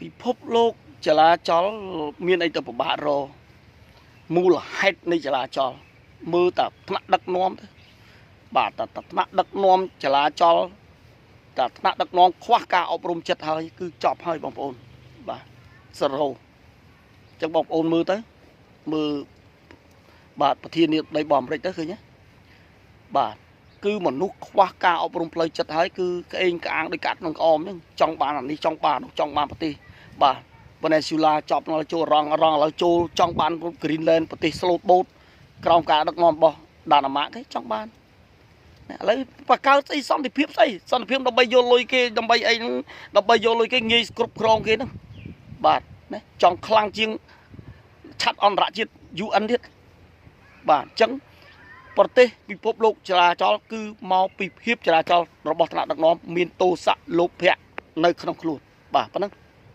ពិភពលោកចលាចលមានអីទៅពិបាករមូលហេតុនៃចលាចលមើលតែថ្នាក់ដឹកនាំទៅបាទតែថ្នាក់ដឹកនាំចលាចលតែថ្នាក់ដឹកនាំខ្វះការអប់រំចិត្តហើយគឺចប់ហើយបងប្អូនបាទសរោអញ្ចឹងបងប្អូនមើលទៅមើលបាទប្រធានាធិបតីរបស់អាមេរិកទៅឃើញទេបាទគឺមនុស្សខ្វះការអប់រំផ្លូវចិត្តហើយគឺក្អេងក្អាងដោយកាត់ក្នុងក្អមហ្នឹងចង់បានអានេះចង់បាននោះចង់បានប្រទេសបាទវេណេស៊ុយឡាចប់ដល់ចូលរងរងឥឡូវចូលចង់បាន Greenland ប្រទេសស្លូតបូតក្រោមការដឹកនាំរបស់ដាណាម៉ាកគេចង់បានឥឡូវបកើតស្អីសន្តិភាពស្អីសន្តិភាពដើម្បីយកលុយគេដើម្បីអីហ្នឹងដើម្បីយកលុយគេងាយគ្រប់គ្រងគេហ្នឹងបាទណាចង់ខ្លាំងជាងឆាត់អន្តរជាតិ UN ទៀតបាទអញ្ចឹងប្រទេសពិភពលោកចរាចរគឺមកពីភាពចរាចររបស់ថ្នាក់ដឹកនាំមានទោសៈលោភៈនៅក្នុងខ្លួនបាទប៉ុណ្ណឹង។